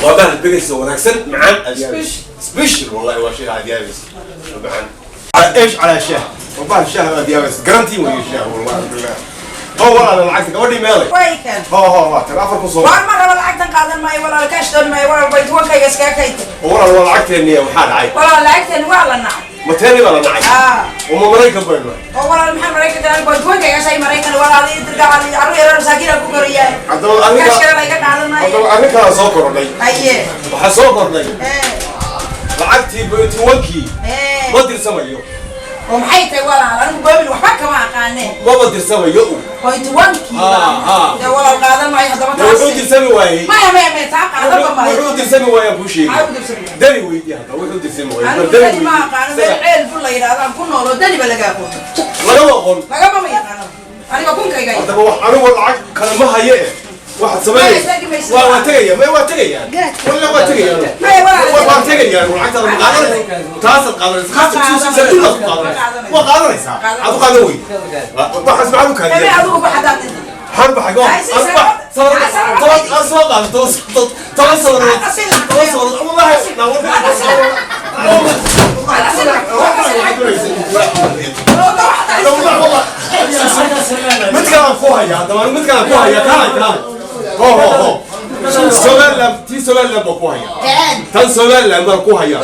Waa bahal begaysa wanaagsan, macaan aad yaabaysa. Special wallahi, waa shay aad yaabaysa macaan. ايش على شاه والله الشاه ما ديابس قرنتي ويا الشاه والله بالله هو والله lacagta gabadhii meelay. Way kan. Ho ho, waa tan afar ku soo. Waar, ma raba lacagtan, qaadan maayo walaal, kaash doon maayo walaal, baytuwankayga iskaga kayta. Walaal, waa lacagteennii, waxaa dhacay? Walaal, lacagtan waa la nacay. Mateeni baa la nacay? Aa. Uma Maraykan baynu nahay. Oo walaal, maxaa Maraykanka? Aniga baytuwankayga shay Maraykan walaal ii dirgacal, carruur yaroo masaakiin aan ku koriyaa. Haddaba arrinka Kaashkana layga qaadan maayo. Haddaba arrin kalaa soo kordhay. Haye. Waxaa soo kordhay Ee. lacagtii baytuwankii Ee. ma dirsamayo. Oo maxay tahay walaal? Anigu boobil waxba kama aqaanee. Maba dirsamayo. Baytuwankii. Ah, ah. Dee walaal, qaadan maayo haddaba Dee wuxuu taasi. dirsami waayey. Maya maya maya, taa qaadanba maayo. Wuxuu dirsami waayaan kuu sheegay. Maxaa u dirsami waayey? Dani weydii hadda wuxuu dirsami waayey. Anigu Dani dani ma aqaano, meel ceel bul la yidhaahdo aan ku noolo, dani ba laga aqoon. Lagama aqoon. Lagama ma yaqaano aniga kunkayga. Haddaba wax anigu lacag kale ma haye eh, waxaad samaynaysa waa tegaya, may waa tegayaan walla, waa tegayaan. Maya walaal. Waa tegayaan, lacagtaada ma qaadanaysa, taasaad qaadanaysa, sanduuqaad ku qaadanaysa, waa qaadanaysaa, aad u qaadan wey, waxaas maxaad u Ebe kaadiyay? Adigu ba hadaad inta. Maxaan baxay go toban aan soo qaado, 10 sanadood, 10 sanadood wallahi. Mid kalaan ku haya haddaba, mid kalaan ku haya, kaalay kaalay, ho ho ho, Somaliland, tii Somaliland baan ku haya, tan Somaliland baan ku haya.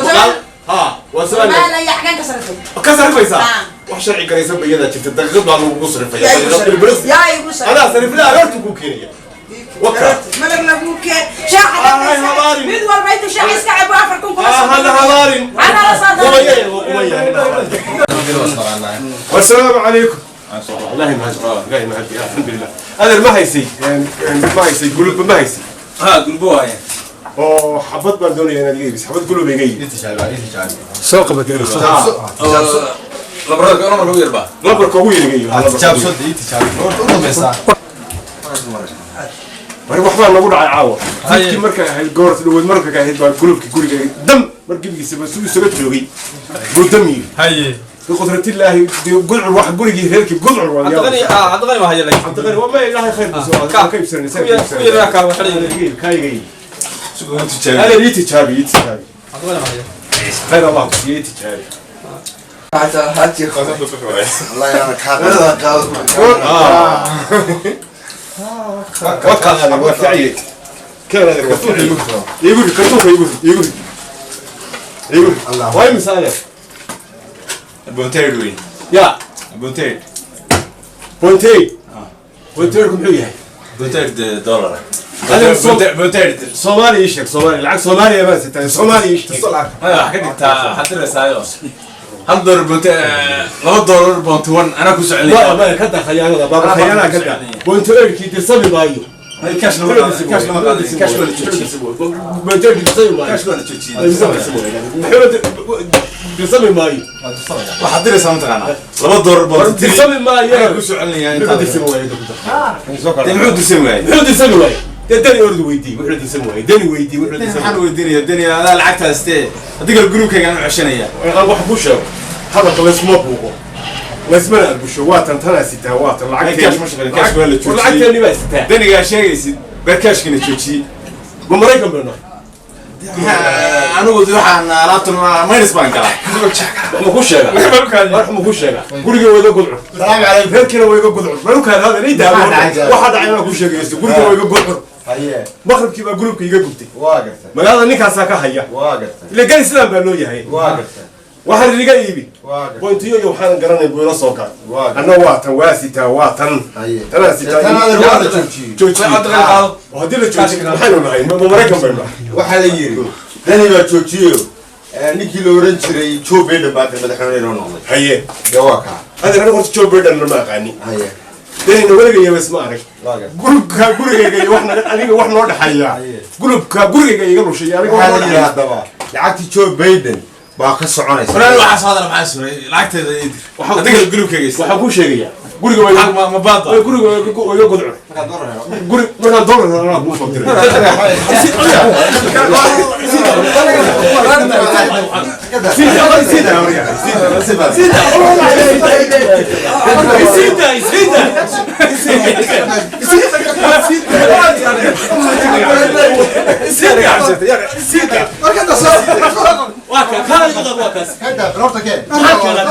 Ha, waa Somaliland. Maala yaxgan ka sarfay. Ka sarifaysaa? Ah. Wax sharci garaysan ba iyadaa jirta, daqiiqad baa lagugu sarifaya. Yaa igu sarifay. Yaa igu sarifay. Adaa sarifla aroortu kuu keenaya waka. Malag lagu keen shaaxa. Ah, habaarin. Mid walba intuu shaaxa iska cabo 4000 kula. Ah, hana habaarin. Ana la soo. والسلام عليكم. والله ما والله ما الحمد لله، هذا ما هيسي ما هيسي قلوب ما هيسي. Ha, gulbo waaye. Oo xabad baan doonaya inaad iga iibiso, xabad gulub iga iibi. Soo qabatay. Lambarada lambarka ugu yarbaa. Lambarka ugu yar iga iibi. War, waxbaa nagu dhacay caawa fiidkii markay ahayd, goor dhaweyd markay ahayd baa gulubkii guriga dam mar gebigiisa ba isaga joogay buu dam yiri. Haye. Biqudratillaahi gudcur wax gurigii reerkii gudcur waa. Cabdiqani, ah, Cabdiqani waa haya laakiin. Cabdiqani waa ma ilaahay khayr buu soo ka iibsanay. Ku yar ka waxa la ka iga iibi. Hada ii tijaabi, ii tijaabi. Cabdiqani waa haya. Khayr Allah ku siiye, ii tijaabi. Waka waa ficiyey keen adeer, waa ficiyey, iigu rid kartuunka, iigu rid, iigu rid, iigu rid. Waa imisa adeer? Bonteed wey. Ya. Bonteed. Point eight, point eight-ku muxuu yahay? Bonteed dollar. Adeer, Bonteed. Soomaaliya ii sheeg, Soomaaliya, lacag Soomaaliya baan sitaa, Soomaaliya ii sheeg. Haya, wax ka dhigtaa, waxaad diraysaayo 1 dollar bonte 2 dollar point 1 anaa ku soconaya. Ma ka daa khayaanada baaba, khayaanada ka daa, point eight-kii dirsami maayo. Cash lama qaadan, cash lama qaadan, cash waa la joojiyey. Point eight-kii dirsami maayo. Cash waa la joojiyey. Dirsami maayo. Waxaad diraysaa mataqaanaa 2 dollar point 3. Dirsami maayo. Anaa ku soconaya. Muxuu Intaad dirsami waayo? Dee muxuu dirsami waayey? Muxuu dirsami waaye? Dee dani ordu weydii wuxuu dirsami waaye, dani weydii wuxuu dirsami. Maxaan weydiinaya deni? Adaa lacagta haystee, adiga gurubkayga aan u ceshanaya. Waaye wax ku sheego, hadalka laysuma buuqo, laysmana arbusho, waa tan tanaa sitaa, waa tan lacagteeni. Cash ma shaqeyn, cash waa la joojiyey. Lacagteeni baa sitaa. Denigaa sheegaysid baa kaashkina joojiyey. Ma Maraykan baynu nahay? Anigu waxaan alaabtan minus baan galaa. Wax ma ku sheega, wax ma ku sheega, guriga waa iga gudcur, reerkiina waa iga gudcur, malukaad hadal ii daawo. Waxaa dhacay inaan ku sheegaysto, guriga waa iga gudcur, maqribkii baa gurubka iga gubtay, magaalada ninkaasaa ka haya ila geli sidaan baa loo yahay, waxaan iga iibi pointiyo iyo waxaanan garanay buu ila soo galay, anna waa tan, waa sitaa, waa tan tanaa sitaa, joojiye. Oo haddii la joojiyo maxaynu nahay? Ma Maraykan baynu nahay? Waxaa la yiri dani baa joojiyeyo, ninkii la oran jiray Joe Biden baa hadda madaxweyne inoo noqday. Haye. Dee waa kaa. Adeer, aniga horta Joe Biden ma aqaani. Haye. Danina weligayaba isma arag. Waa gartay. Gurubka gurigayga iyo wax naga aniga wax noo dhexeeya, gurubka gurigayga iga lushay aniga wax Waxaa noo la yidhi dhexeeya. Haddaba lacagtii Joe Biden baa ka soconaysa. Walaal, waxaa soo hadala, maxaa suray lacagteeda ii dir, adiga gurubkayga. Waxaan kuu sheegayaa guriga waa iga- Ma baada? Waa guriga waa iga waa iga gudcur, guri markaan doolar helo anaa kuu soo diray. Sida sida sida. Waa ka kala iga qad, waa kaas. Kada, horta keen. Maxaa keenaa?